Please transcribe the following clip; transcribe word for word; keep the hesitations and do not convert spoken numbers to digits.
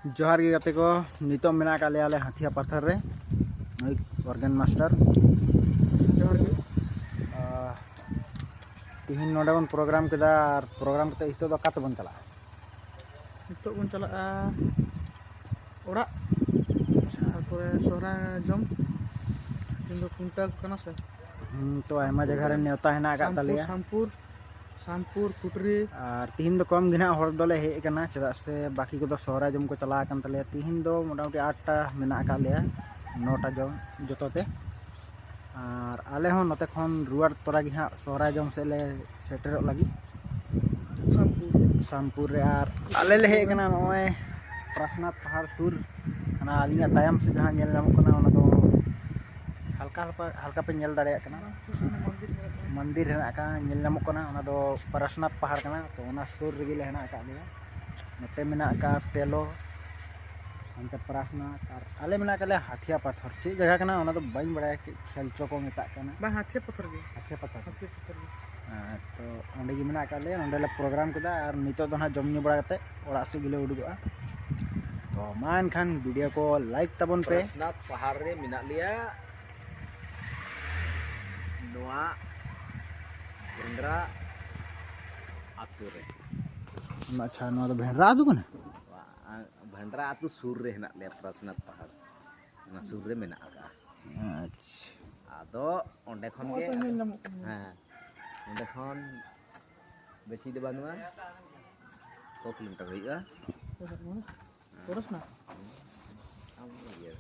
ᱡᱚᱦᱟᱨ ᱜᱮ ᱜᱟᱛᱮ ᱠᱚ, ᱱᱤᱛᱚᱜ ᱢᱮᱱᱟᱜ ᱟᱠᱟᱫ ᱞᱮᱭᱟ ᱟᱞᱮ ᱦᱟᱛᱷᱤᱭᱟ ᱯᱟᱛᱷᱚᱨ ᱨᱮ, ᱱᱩᱭ organ master᱾ ᱡᱚᱦᱟᱨ ᱜᱮ᱾ ᱟᱨ ᱛᱤᱦᱤᱧ ᱱᱚᱰᱮ ᱵᱚᱱ program ᱠᱮᱫᱟ, ᱟᱨ program ᱠᱟᱛᱮ ᱱᱤᱛᱚᱜ ᱫᱚ ᱚᱠᱟ ᱛᱮᱵᱚᱱ ᱪᱟᱞᱟᱜᱼᱟ? ᱱᱤᱛᱚᱜ ᱵᱚᱱ ᱪᱟᱞᱟᱜᱼᱟ ᱚᱲᱟᱜ, ᱛᱟᱨᱯᱚᱨᱮ ᱥᱚᱦᱨᱟᱭ ᱡᱚᱢ᱾ ᱛᱤᱦᱤᱧ ᱫᱚ ᱠᱷᱩᱱᱴᱟᱹᱣ ᱠᱟᱱᱟ ᱥᱮ? ᱦᱩᱸ, ᱛᱚ ᱟᱭᱢᱟ ᱡᱟᱭᱜᱟ ᱨᱮ ᱱᱮᱣᱛᱟ ᱦᱮᱱᱟᱜ ᱟᱠᱟᱫ ᱥᱟᱢᱯᱩᱨ, ᱛᱟᱞᱮᱭᱟ᱾ ᱥᱟᱢᱯᱩᱨ, ᱥᱟᱢᱯᱩᱨ, ᱠᱩᱴᱨᱤ᱾ ᱟᱨ ᱛᱤᱦᱤᱧ ᱫᱚ ᱠᱚᱢ ᱜᱮ ᱱᱟᱦᱟᱜ ᱦᱚᱲ ᱫᱚᱞᱮ ᱦᱮᱡ ᱟᱠᱟᱱᱟ, ᱪᱮᱫᱟᱜ ᱥᱮ ᱵᱟᱹᱠᱤ ᱠᱚᱫᱚ ᱥᱚᱦᱨᱟᱭ ᱡᱚᱢ ᱠᱚ ᱪᱟᱞᱟᱣ ᱟᱠᱟᱱ ᱛᱟᱞᱮᱭᱟ᱾ ᱛᱤᱦᱤᱧ ᱫᱚ ᱢᱚᱴᱟᱢᱩᱴᱤ ᱟᱴᱴᱟ ᱢᱮᱱᱟᱜ ᱟᱠᱟᱫ ᱞᱮᱭᱟ, ᱱᱚᱴᱟ ᱡᱚᱢ ᱡᱚᱛᱚ ᱛᱮ᱾ ᱟᱨ ᱟᱞᱮ ᱦᱚᱸ ᱱᱚᱛᱮ ᱠᱷᱚᱱ ᱨᱩᱣᱟᱹᱲ ᱛᱚᱨᱟ ᱜᱮ ᱦᱟᱸᱜ ᱥᱚᱦᱨᱟᱭ ᱡᱚᱢ ᱥᱮᱫ ᱞᱮ ᱥᱮᱴᱮᱨᱚᱜ ᱞᱟᱹᱜᱤᱫ᱾ ᱥᱟᱢᱯᱩᱨ᱾ ᱥᱟᱢᱯᱩᱨ ᱨᱮ᱾ ᱟᱨ ᱟᱞᱮ ᱞᱮ ᱦᱮᱡ ᱟᱠᱟᱱᱟ ᱱᱚᱜᱼᱚᱭ ᱯᱨᱟᱥᱱᱟᱛᱷ ᱯᱟᱦᱟᱲ ᱥᱩᱨ᱾ ᱚᱱᱟ ᱟᱹᱞᱤᱧᱟᱜ ᱛᱟᱭᱚᱢ ᱥᱮᱫ ᱡᱟᱦᱟᱸ ᱧᱮᱞ ᱧᱟᱢᱚᱜ ᱠᱟᱱᱟ, ᱚᱱᱟ ᱫᱚ ᱦᱟᱞᱠᱟ ᱦᱟᱞᱠᱟ, ᱦᱟᱞᱠᱟ ᱯᱮ ᱧᱮᱞ ᱫᱟᱲᱮᱭᱟᱜ ᱠᱟᱱᱟ, ᱢᱚᱱᱫᱤᱨ ᱦᱮᱱᱟᱜ ᱟᱠᱟᱫ, ᱧᱮᱞ ᱧᱟᱢᱚᱜ ᱠᱟᱱᱟ, ᱚᱱᱟ ᱫᱚ ᱯᱨᱟᱥᱱᱟᱛᱷ ᱯᱟᱦᱟᱲ ᱠᱟᱱᱟ᱾ ᱛᱚ ᱚᱱᱟ ᱥᱩᱨ ᱨᱮᱜᱮ ᱞᱮ ᱦᱮᱱᱟᱜ ᱟᱠᱟᱫ ᱞᱮᱭᱟ᱾ ᱱᱚᱛᱮ ᱢᱮᱱᱟᱜ ᱟᱠᱟᱫ ᱛᱮᱞᱚ, ᱚᱱᱛᱮ ᱯᱨᱟᱥᱱᱟᱛᱷ, ᱟᱨ ᱟᱞᱮ ᱢᱮᱱᱟᱜ ᱟᱠᱟᱫ ᱞᱮᱭᱟ ᱦᱟᱛᱷᱤᱭᱟ ᱯᱟᱛᱷᱚᱨ᱾ ᱪᱮᱫ ᱡᱟᱭᱜᱟ ᱠᱟᱱᱟ ᱚᱱᱟ ᱫᱚ ᱵᱟᱹᱧ ᱵᱟᱲᱟᱭᱟ, ᱪᱮᱫ ᱠᱷᱮᱞᱪᱚ ᱠᱚ ᱢᱮᱛᱟᱜ ᱠᱟᱱᱟ᱾ ᱵᱟᱝ, ᱦᱟᱛᱷᱤᱭᱟ ᱯᱟᱛᱷᱚᱨ ᱜᱮ᱾ ᱦᱟᱛᱷᱤᱭᱟ ᱯᱟᱛᱷᱚᱨ᱾ ᱦᱟᱛᱷᱤᱭᱟ ᱯᱟᱛᱷᱚᱨ ᱜᱮ᱾ ᱦᱮᱸ, ᱛᱚ ᱚᱸᱰᱮ ᱜᱮ ᱢᱮᱱᱟᱜ ᱟᱠᱟᱫ ᱞᱮᱭᱟ, ᱱᱚᱸᱰᱮ ᱞᱮ program ᱠᱮᱫᱟ, ᱟᱨ ᱱᱤᱛᱚᱜ ᱫᱚ ᱱᱟᱦᱟᱜ ᱡᱚᱢ ᱧᱩ ᱵᱟᱲᱟ ᱠᱟᱛᱮ ᱚᱲᱟᱜ ᱥᱮᱫ ᱜᱮᱞᱮ ᱩᱰᱩᱠᱚᱜᱼᱟ᱾ ᱛᱚ ᱢᱟ ᱮᱱᱠᱷᱟᱱ video ᱠᱚ like ᱛᱟᱵᱚᱱ ᱯᱮ᱾ ᱯᱨᱟᱥᱱᱟᱛᱷ ᱯᱟᱦᱟᱲ ᱨᱮ ᱢᱮᱱᱟᱜ ᱞᱮᱭᱟ, ᱱᱚᱣᱟ ᱵᱷᱮᱱᱰᱨᱟ ᱟᱛᱳ ᱨᱮ᱾ ᱟᱪᱪᱷᱟ, ᱱᱚᱣᱟ ᱫᱚ ᱵᱷᱮᱱᱰᱨᱟ ᱟᱹᱛᱩ ᱠᱟᱱᱟ? ᱵᱷᱮᱱᱰᱨᱟ ᱟᱹᱛᱩ ᱥᱩᱨ ᱨᱮ ᱦᱮᱱᱟᱜ ᱞᱮᱭᱟ, ᱯᱨᱟᱥᱱᱟᱛᱷ ᱯᱟᱦᱟᱲ ᱚᱱᱟ ᱥᱩᱨ ᱨᱮ ᱢᱮᱱᱟᱜ ᱟᱠᱟᱫᱼᱟ᱾ ᱟᱪᱪᱷᱟ᱾ ᱟᱫᱚ ᱚᱸᱰᱮ ᱠᱷᱚᱱ ᱜᱮ, ᱦᱮᱸ, ᱚᱸᱰᱮ ᱠᱷᱚᱱ ᱵᱮᱥᱤ ᱫᱚ ᱵᱟᱹᱱᱩᱜᱼᱟ, ᱠᱚ ᱠᱤᱞᱳᱢᱤᱴᱟᱨ ᱦᱩᱭᱩᱜᱼᱟ᱾ ᱯᱚᱨᱚᱥᱱᱟ? ᱟᱢ ᱤᱭᱟᱹ